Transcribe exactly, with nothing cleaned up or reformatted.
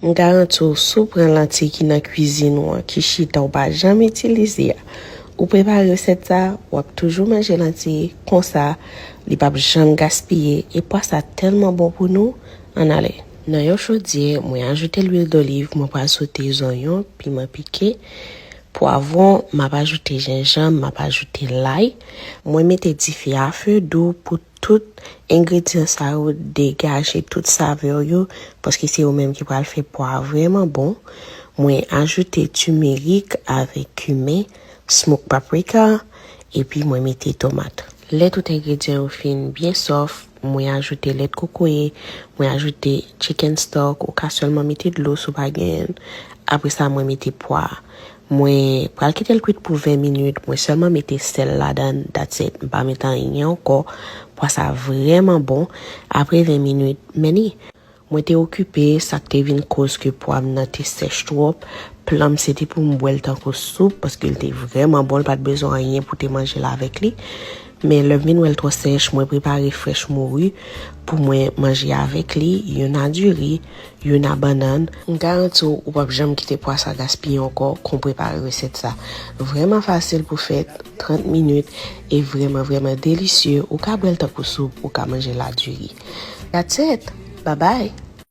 M garanti w, si w pran lanti ki nan kwizin ou an, ki chita w pa janm itilize a, ou prepare resèt sa, w ap toujou manje lanti konsa, li p ap janm gaspiye, e pwa sa tèlman bon pou nou, ann ale. Nan yon chodyè, mwen ajoute lwil doliv, mwen pral sote zonyon, piman pike, pwavwon, m ap ajoute jenjanm, m ap ajoute lay. Mwen mete dife a fe dou pou tout engredyan sa yo degaje tout savè yo, paske se yo menm ki pral fè pwa a vrèman bon. Mwen ajoute timerik avèk kimen, smoke paprika, epi mwen mete tomat. Lè tout engredyan yo fin byen sòf, mwen ajoute lèt kokoye, mwen ajoute chicken stock, ou ka sèlman mete dlo si w pa genyen l. Apre sa, mwen mete pwa a. Mwen pral kite l kwit pou ven minit, mwen sèlman mete sèl ladan, that's it. M pa mete anyen ankò. Pwa sa vrèman bon. Apre ven minit, men ni. Mwen te okipe, sa k te vin koz ke pwa m nan te sèch twòp. Plan m se te pou m bwè l tankou soup, paske l te vrèman bon, l pa t bezwen anyen pou te manje l avèk li. Men lè m vin wè l twò sèch, mwen prepare frèch mouri pou mwen manje avèk li, youn a diri, youn a bannann. M garanti w, ou p ap janm kite pwa sa gaspiye ankò, kon prepare resèt sa. Vrèman fasil pou fèt, trant minit, e vrèman, vrèman delisye. Ou ka bwè l tankou soup, ou ka manje l a diri. That's it! Bye bye!